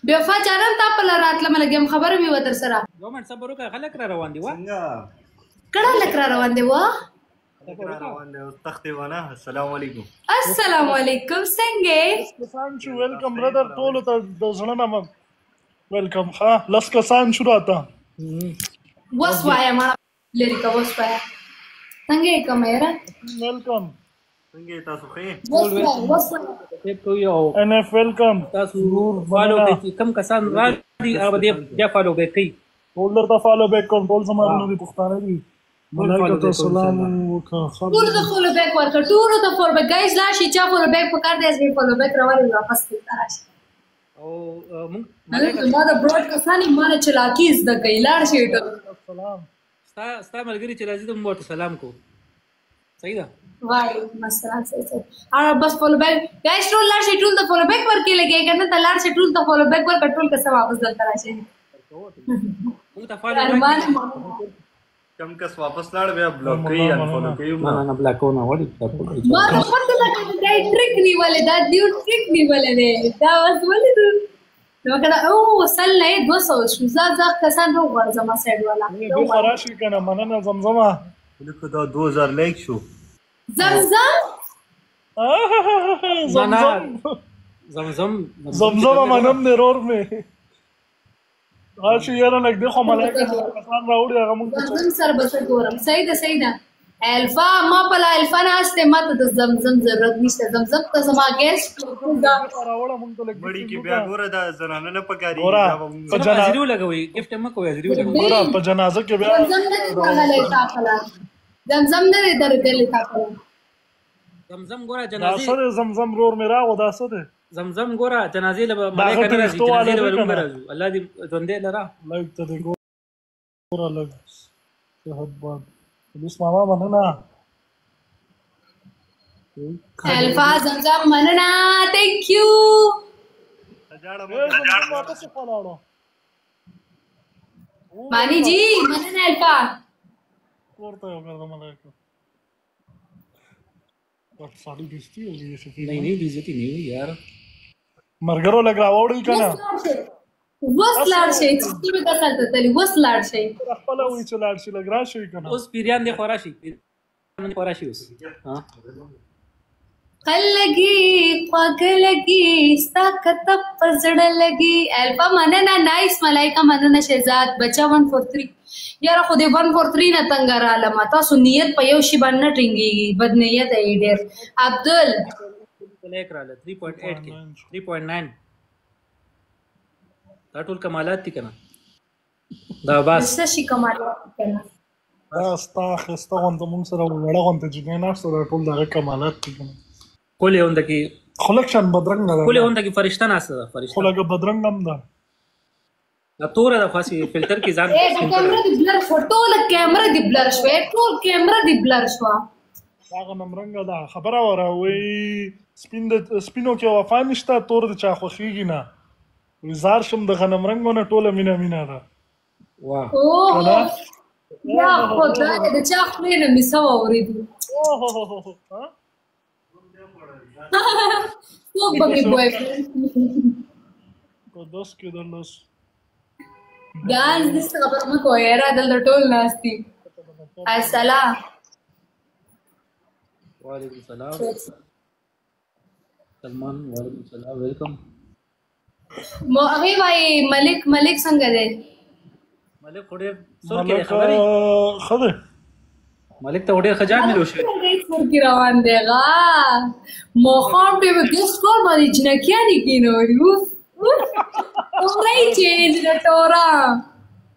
بېوفا جانان تا په لار راتلم لګم خبره مې وتر سره. یو منټ صبر وکړه، خلک را روان دي وا. څنګه کړه لک را روان دي وا. خلک را روان دي اوس تختې ونه. السلام علیکم. السلام علیکم، څنګه؟ کسان چې ویلکم برادر، ټولو ته د زړه نه ویلکم. ښه لس کسان شو راته. وس وایا مړه لري کا، وس وایا. څنګه یې کوم یاره؟ ویلکم. څنګه تاسو ښه؟ وس وایا، وس وایا. ټیپ کوي او ان اف ویلکم. تاسو فالو کوي چې کم کسان راځي هغه به بیا فالو بیک کوي. ټول درته فالو بیک کوم، ټول زما وروڼه دي، پښتانه دي. ملایکه ته سلام وکړه. ټول ته فالو بیک ورکړه، ټول ته فالو بیک. ګایز لا شي چا فالو بیک پکار دی، زه فالو بیک راوړم واپس ته راشي. او مونږ ملایکه ما د براډ کسان ما نه چلاکی زده کوي، لاړ شي ټول. سلام. ستا ستا ملګری چې راځي ته موږ ورته سلام کو، صحیح ده؟ وعلیکم السلام. صحیح صحیح. او بس فالو بیک ګایز، ټول لاړ شي، ټول ته فالو بیک ورکې لګي کنه، ته لاړ شي، ټول ته فالو بیک ورکړه، ټول کسان واپس دلته راشي. موږ ته فالو ارمان کم کس واپس لاړ بیا بلاک کوي، انفالو کوي. نه نه نه، بلاک کو نه وړي. ما ته پته لګه دا ټریک نیولې، دا دیو ټریک نیولې دی دا. اوس ولې دو نو کړه؟ او وصل نه 200 شو. زه زه کسان نو غواړم زما سایډ والا دوی خراشي کنه. مننه زمزمه. لکه دا 2000 لایک شو. زمزم زمزم زمزم زمزم منم دی رور می راشي یاره. لږ دی خو ملایکه کسان راوړي هغه موږ زمزم سره بس ګورم. صحیح ده، صحیح ده. الفا ما پلا الفا نه استه، ما ته د زمزم ضرورت نشته. زمزم ته زما ګیس راوړه موږ ته لږ مړی کې بیا ګوره دا زنانه نه پکاري. ګوره په جنا حاضری ولګوي، ګفټ مې کوي، حاضری ولګوي. ګوره په جنازه کې بیا زمزم نه دی درغلی تا پلا، زمزم نه دی درغلی تا پلا. زمزم ګوره دا جنازې څه دی زمزم رور مې راغو، دا څه دی زمزم؟ ګوره جنازې له دا ملایکه غټ نه راځي، ویښتو جنازې له والا دی به مونږ کنه. راځو. الله دې ژوندی لره. لږ ته دې ګوره لږ صحت باد پولیس ماما مننه. الفا زمزم مننه، ثانک یو. اے زمزم واپس یې لاړو. مانی جی مننه الفا. ورته یو ګرځه ملایکه. ساډی بیزتی ہو گئی. نہیں نہیں، بیزتی نہیں ہوئی یار. مرګرو لګ راوړی کنه. وس لاړ شي چې څه کسان ته تللی، وس لاړ شي. خپل وای چې لاړ شي، لګ راشي کنه. اوس پیریان دی خوراشي، پیریان دی خوراشي اوس. ها خلګي خواږه لګي ستا کته په زړه لګي. الفا مننه، نایس. ملایکه مننه. شهزاد بچا 143 یاره، خو دې 143 نه تنګ رالم. تاسو نیت په یو شی باندې نه ټینګیږي، بد نیت یې ډېر. عبدل لایک رااله 3.8 کې 3.9. دا ټول کمالات دي کنه دا بس. څه شي کمالات دي کنه؟ دا ستا ښایسته غوندته مونږ سره وړه غوندته جینۍ ناسته ده، ټول دغه کمالات دي کنه. کولې هونده کې خو لږ شان بدرنګه ده. کولې هونده کې فرشته ناسته ده، خو فرشته. لږه بدرنګ هم ده. دا توره ده، خاصه فلټر کې ځان اے دا کیمره دی بلر شو، ټول کیمره دی بلر شو، ټول کیمره دی بلر شو. دا غنمرنګه ده. خبره وره وی سپین د سپینو کې وفا نشته، تور د چا خوښیږي نه. وی زار شم د غنمرنګو نه، ټوله مینه مینه ده. واه اوه کنه. یا خدای، د چا خولې نه مې څه واورېدو؟ اوه ها څوک به مې بوای فرینډ؟ په داس کې د لس ګاز دې څه خبره مه کوه یاره، دلته ټول ناست دي. السلام. وعلیکم السلام سلمان، وعلیکم السلام، ویلکم. مو هغې وایي ملک، ملک څنګه دی؟ ملک خو ډېر سور کې دی. ملک خبرې ښه دی. ملک ته ډېر خجال ملو شوی. سور کې روان دی. غا ماښام ټیم ګیسټ کال باندې جنکیانې کېنولي. اوف اوف، تورې چینج د تورا.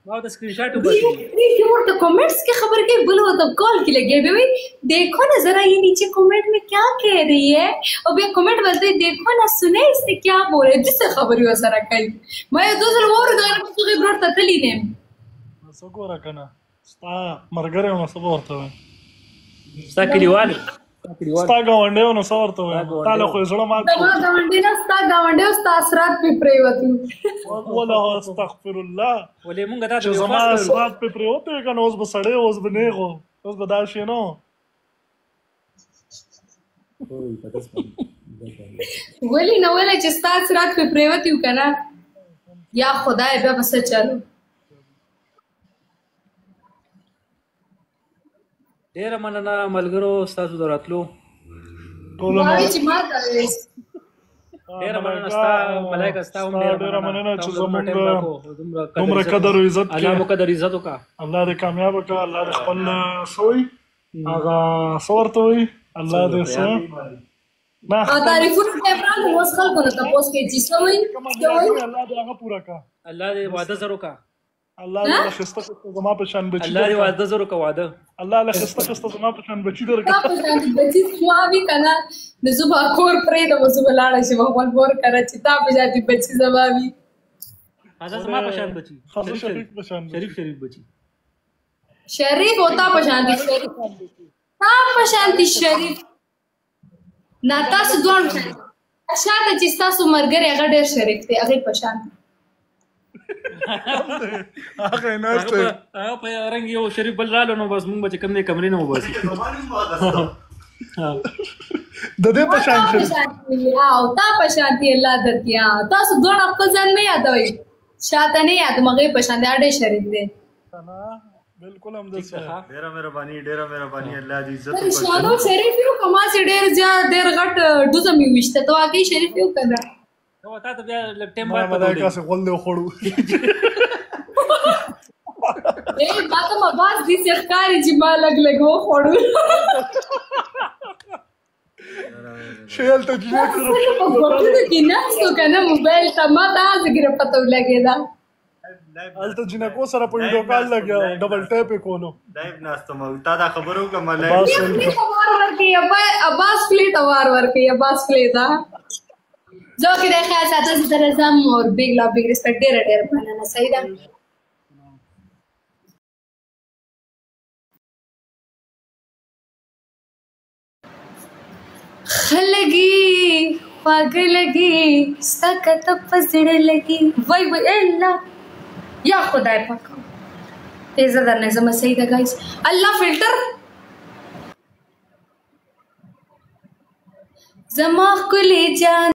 ما د سکرین شاټ وباسي. دې ورته کمنټس کې خبر کې بل ورته کال کې لګي به وي، دیکھو نا ذرا یہ نیچے کمنٹ میں کیا کہہ رہی ہے، او بیا کمنٹ بولتے دیکھو نا سنے اس سے کیا بول رہے، جس سے خبرې وسره کوي. ما یو دوه ځل وورېدو، هغه ورور ته تللی نه یم. څه ګوره کنه، ستا ملګری نو څه به ورته وایم؟ ستا کلیوال، ستا ګاونډی نو څه ورته وایم؟ تا له خو یې زړه مات زما ګاونډی نه، ستا ګاونډی او ستا اثرات پې پرېوتو. وله استغفر الله. ولې مونږ دا چې زما اثرات پې پرېوتې که نه، اوس به سړی، اوس به نیغ و، اوس به دا شی نه و. ولې نه؟ ولې چې ستا اثرات پې پرېوتي وو که نه؟ یا خدای بیا بس چلو. ډیره مننه ملګرو ستاسو د راتلو. ټول وایي چې ما ته ډیره مننه ستا ملایکه، ستا هم ډیره مننه چې زمونږ دومره قدر او عزت الله مو قدر عزت وکړه. الله دې کامیاب کړه، الله دې خپل سوی هغه څه ورته وایي، الله دې څه نه تعریفونه عمران اوس خلکو نه تپوس کوي چې څه وایي. الله دې هغه پوره کړه، الله دې واده زرو کا، الله دې له خسته خسته زما په شان بچی، الله دې واده زرو کا، واده الله له خسته خسته زما په شان بچی درکړه. تا په شان بچی زما وي که نه نو زه به کور پرېږدم، زه به لاړه شم خپل مور کره چې تا په شان بچی زما وي. هغه زما په شان بچی، شریف په شان، شریف شریف بچی، شریف او تا په شان دي شریف، تا په شان دي شریف نه، تاسو دواړو شان شاته چې تاسو مرګري هغه ډېر شریف دی، هغه په شان دی. هغه ناشته هغه په رنګ یو شریف بل رالو نو بس مونږ به چې کوم دی کمرې نه وباسي د دې په شان شریف او تا په شان دی. الله درکیا تاسو دواړه خپل ځان نه یادوي، شاته نه یاد مغه په شان دی، ډېر شریف دی. بالکل هم د ډیره مهرباني، ډیره مهرباني، الله دې عزت وکړي. شانو شریف یو کما چې ډېر زیات ډېر غټ ډوزه مې وشته ته واقعي شریف یو کنه؟ نو تا ته بیا لږ ټیم بعد ملایکه سه غول له خوړو. اے ما ته ما باز دې څه ښکاري چې ما لګ لګ وخوړو. شیل ته چې په غوږونو کې ناست کنه موبایل ته ما ته ځګره پته ولګېده. هلته جینکو سره په ویډیو کال لګیا ډبل ټیپ یې کولو. لایو ناستم تا دا خبرو کوم لایو ورکې عباس پلی ته وار ورکې عباس پلی ته زه کې د خیال ساته زه درځم. او بیگ لا بیگ ریسپیکټ، ډیر ډیر مننه. صحیح ده. خلګي خواږه لګي ستا کته په زړه لګي. وای وای الله یا خدای پاک زه درنه زما. صحیح ده ګایز. الله فلټر زما ښکلې جان.